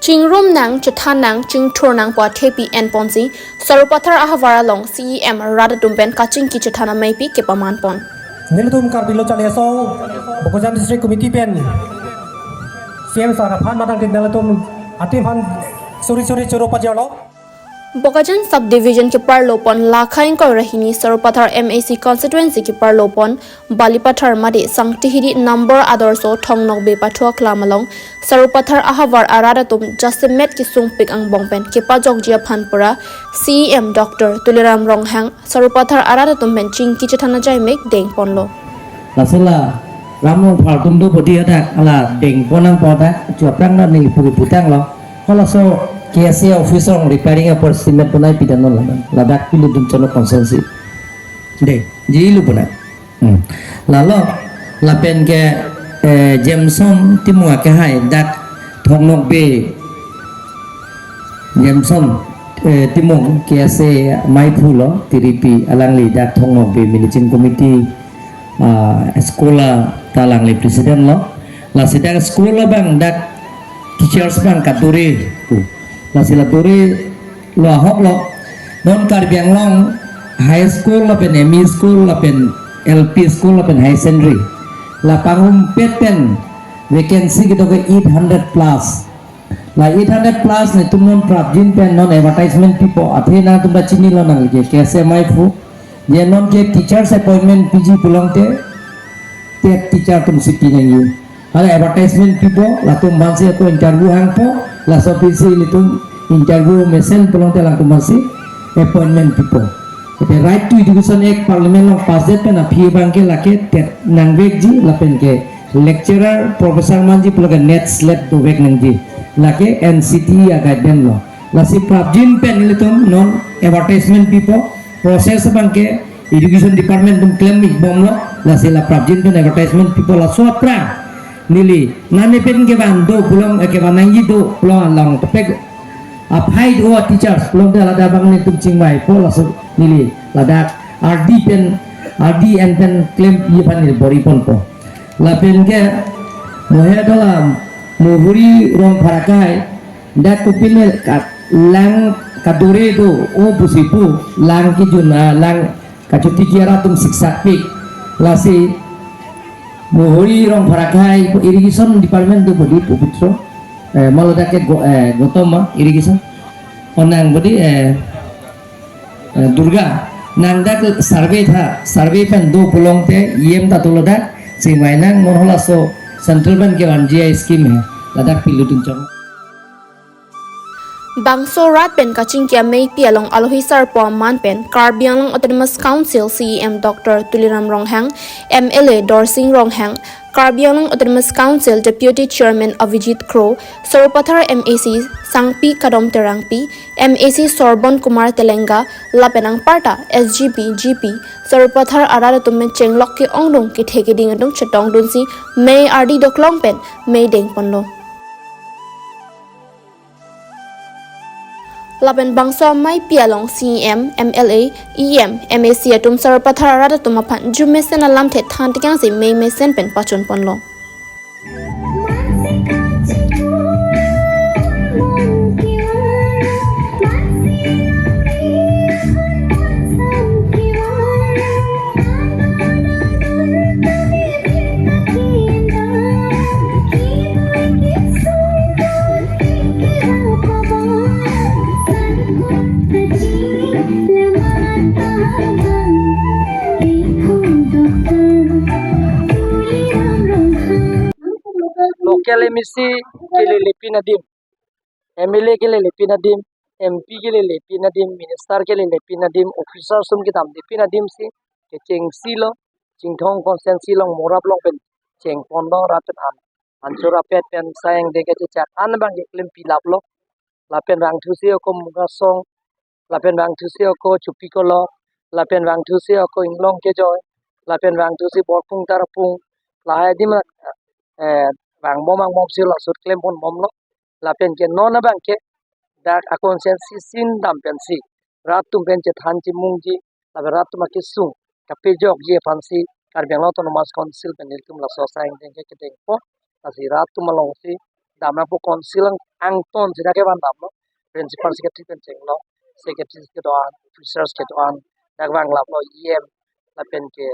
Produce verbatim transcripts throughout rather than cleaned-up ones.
Chingrum nang, chethan nang, chingthur nang pu athepi enponsi Sarupathar ahavar along C E M rat atum pen kachingki chethan ameipi kepaman pon. Nelitum Karbi Lo Charli Asong, Bokajan District Committee pen C M sir aphan matang tin nelitum atim aphan suri suri choro pajirlo. Bokajan Subdivision keparlo pon lakha ingkoi ra hini Sarupathar M A C constituency keparlo pon Balipathar mate Sangtihidi number Adarso Thong Nokbe pathu aklam along Sarupathar ahavar arat atum jasemet kesung pik angbong pen kepajokji aphan pura C E M Doctor Tuliram Ronghang Sarupathar arat atum pen chingki chethan ajai mek deng ponlo. Lasi la Ram Rongphar atum do bodi hadak hala deng pon nangpo dak, chu aphrang na neli puki putanglo. Halaso K S A office along repairing apor cement ponai pidan non ladak. Ladak pilu dun cholo constituency. Dei, ji ilu ponai. Hmm. Lalo, lapen ke, eh, Jameson Timung akehai dak Thong Nokbe, Jameson, eh, Timung K S A maiphu lo, tiripi alangli dak Thong Nokbe Managing Committee, ah, school ta alangli president lo. Lasi dak school abang dak teachers abang kadure pu. Lasi la dure lo ahok lo. Non Karbi Anglong high school lapen M E school lapen L P school lapen higher secondary la pangrumpet pen vacancy kedo ke eight hundred plus. La eight hundred plus netum non prapjin pen non advertisement pipo, athe nangtum ta chinilo nangli ke K S A maiphu. Je non ke teachers appointment piji pulote TET teacher atum si pi nangji. Hala advertisement pipo, latum aphansi ako interview hangpo, laso aphi si ilitum interview mesen pulote latum aphansi appointment pipo. Ate Right to Education Act Parliament along pass det pen aphi abang ke lake TET nangvekji, lapen ke lecturer, professor manji pulo ke NET SLET dovek nangji. Lake N C T E a-guideline lo. Lasi prapjin pen ilitum non advertisement pipo, process abang ke education department atum klem ik bomlo, lasi la prapjin pen advertisement pipo laso aphrang neli nane pen kevan do pulo, eh, kevan nangji do pulo along tepek aphai do teachers pulote ladak abang netum chingvaipo, laso neli ladak R D pen, R D N pen klemji aphan neli bor-i ponpo. Lapen ke mohe dola Muhuri Rongphar akhai dak kopine ka lang kadure do o pusi pu lang kejun, ah, lang kachotiki arat atum siksak pik. Lasi Muhuri Rongphar akhai irrigation department do bodi pu putro. Eh, ma ladak ke Go-, eh, Gautam ma irrigation. Onang bodi, eh, eh, Durga. Nang dak survey tha, survey pen do pulote E M ta tolo dak. Chingvai nang non halaso central pen kevan G I scheme he. Ladak pilu dun chong. Bangso rat pen kachingki ameipi along alohi sarpo aman pen Karbi Anglong Autonomous Council C E M Doctor Tuliram Ronghang, M L A Dorsing Ronghang, Karbi Anglong Autonomous Council Deputy Chairman Avijit Kro, Sarupathar M A C Sangpi Kadom Terangpi, M A C Sorbon Kumar Telenga, lapen anparta S G P, G P, Sarupathar arat atum pen chenglok ke-ongdung kethe keding atum chetongdunsi mei ardi doklong pen mei deng ponlo. Lapen bangso ameipi along C E M, M L A, E M, M A C atum Sarupathar arat atum aphan jumesen alamthe than tekangsi mei mesen pen pachun ponlo. Local M A C kelele pin adim, M L A kelele pin adim, M P kelele pin adim, minister kelele pin adim, officer sum kedamde pin adim si kechengsi lo, Chinthong constituency along Morap along pen cheng ponlo, rat pen an, ansur apet pen sayang de kechechak an abang keklem pilap lo. Lapen vangthusi ako Mugasong, lapen vangthusi ako Chupikolo, lapen vangthusi ako Inglong Kejoi, lapen vangthusi Borpung Tarapung, lahai adim, eh, vangbom vangbomsi laso klem ponbomlo. Lapen ke non abang ke dak a-constituency sin dam pensi rat atum pen chethan chemungji, lapen rat atum akesung kapejokji aphansi Karbi Anglong Autonomous Council pen nelitum laso asai angdeng ke kedengpo. Lasi rat atum alongsi Damnangpo council ang, angton sida kevan damlo. Principal secretary pen chenglo, secretary kedo-an, officers kedo-an, dak vanglaplo E M, lapen ke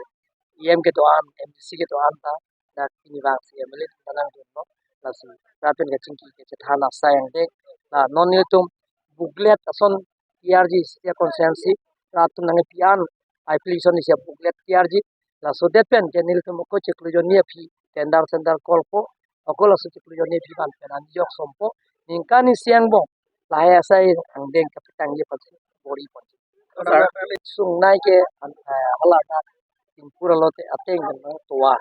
E M kedo-an, M D C kedo-an ta, dak pini vangsi M L A atum ta nangdunlo, lasi rat pen kachingki kachethan asai angdeng, la non nelitum booklet ason T R G, setiap konstituensi rat atum nangkepi-an, application isi booklet T R G, laso det pen ke nelitum ako chiklo jonni aphi tender center call po, ako laso chiklo jonni aphi van pen an yok sompo, ningkan isi angbong lahai asai angdeng kapetangji aphansi bor-i pon. Sir. Sungnei ke an, eh, hala ta Tingpur alote ateng kan tovar.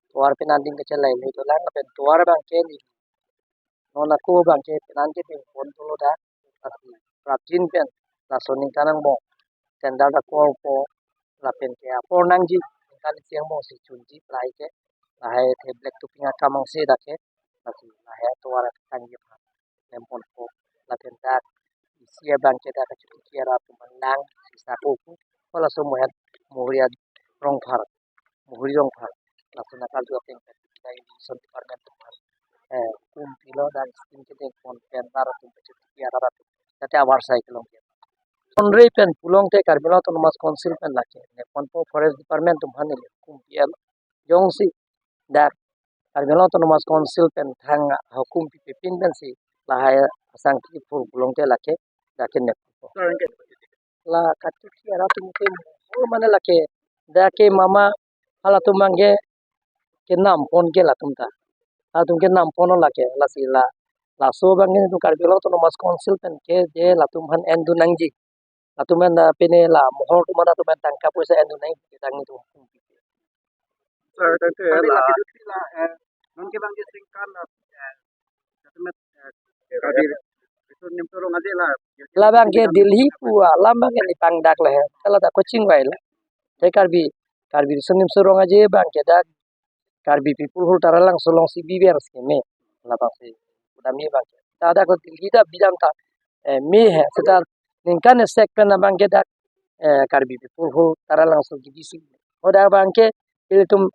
Tovar pen an ding kachelai le dolang, pen tovar abang ke ni non ako abang ke pen an ke ding pon dolo dak. Lasi prapjin pen laso ningkan angbong tender ta call po, lapen ke apor nangji, ningkan isi angbong si chunji lahai ke, lahai the black topping akam angse dak ke, lasi lahai tovar tangji aphan klem ponpo, lapen dak isi abang ke dak kachuti kiara atum aphan lang sisa kopu, halaso mohet Muhuria Rongphar, Muhuri Rongphar, laso nangkarju ateng pen dak irrigation department atum aphan, eh, hukum pilo, dak scheme kedeng pon pen rat atum kachuti kiara atum, dak avar sai kelong. Onre pen pulongte Karbi Anglong Autonomous Council pen lake ne ponpo, forest department atum aphan neli hukum pi-et, jongsi dak Karbi Anglong Autonomous Council pen thang hukum pipe pin pensi lahai asangti phur pulongte lake dak ke ne ponpo. Sir, anke la katuki arat atum ke mohor mane lake, dak ke mama halatum abang ke kenam pon ke latum ta. Latum kenam pon lake, lasi la, laso abang ke tu Karbi Anglong Autonomous Council pen ke je latum aphan endun nangji. Latum aphan, eh, pine la mohor atum aphan latum aphan tangka poisa endun nangji, tangni tu. Sir, tangte la, eh, non ke abang ke singkan la, eh, Karbi Riso Nimso Rong Aje la. Labang ke Delhi pu alam abang ke neli pangdak le he. Kala ta coaching vai la. Te Karbi, Karbi Riso Nimso Rong Aje abang ke dak Karbi People Hall Taralangso alongsi biver si me. Labangsi kudam ni abang ke. Ta dak Delhi ta bidam ta, eh, me he. Seta ningkan esek pen abang ke dak, eh, Karbi People Hall Taralangso gidi si. Hadak abang ke ilitum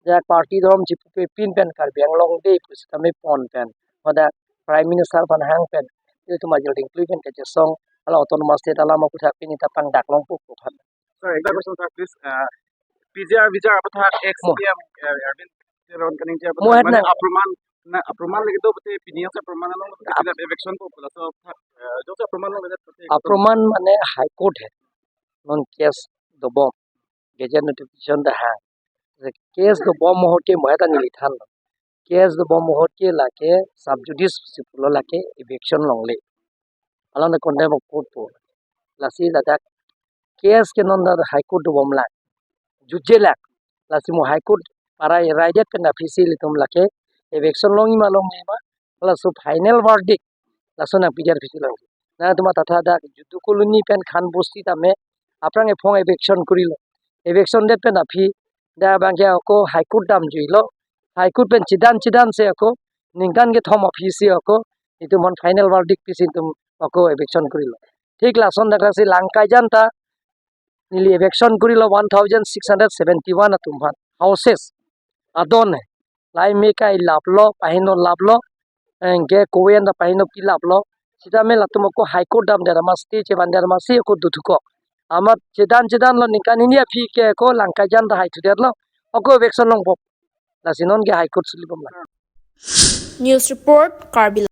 dak party dhorom chipupe pin pen Karbi Anglong Day pu sitame pon pen, hadak Prime Minister aphan hang pen, ilitum ajil dingklui pen kachesong, hala Autonomous State alam aputhak pini ta pangdak longpo pu aphan. Sir, ekta question, sir, please. Uh, P G R V G R aputhak ex Mo- C M, uh, Arvind Teron kaningje aputhak Mohet mane nang. Aproman, na aproman lagi do pute pini yang aproman along pute Ap- tidak eviction po pula so, uh, jok aproman along pute Aproman mane High Court he. Non case dobom. Gazette notification dah hang. Case dobom ahut ke mohet ta neli thanlo. Case dobom ahut ke lake sub judice si pulo, lake eviction longle. Alangli contempt of court po. Lasi ladak case ke non dak High Court dobom lang. Judge lang. Lasi mo High Court parai raidet pen aphi si ilitum lake eviction longji ma longle ma, laso final verdict laso nangpiji aphi si long. Nangtum ta tha dak Judu Colony pen Khan Bosti tame aphrang ephong eviction korilo. Eviction det pen aphi dak abang ke ako High Court damjuilo. High Court pen chedan chedan si ako ningkan kethom aphi si ako itum aphan final verdict pisi itum ako eviction korilo. Thik lason dak si Langkaijan ta neli eviction korilo one thousand six hundred seventy one atum aphan, houses adon he. Lahai me kai laplo, paheno laplo, anke koen ta paheno pilaplo. Sitame latum ako High Court damdet amat, stay chevandet amat si ako dothukok. Amat chedan chedanlo, ningkan hini aphi ke ako Langkaijan ta haithudetlo, ako eviction longbom. Lasi non ke High Court sulibom lang. News report, Karbi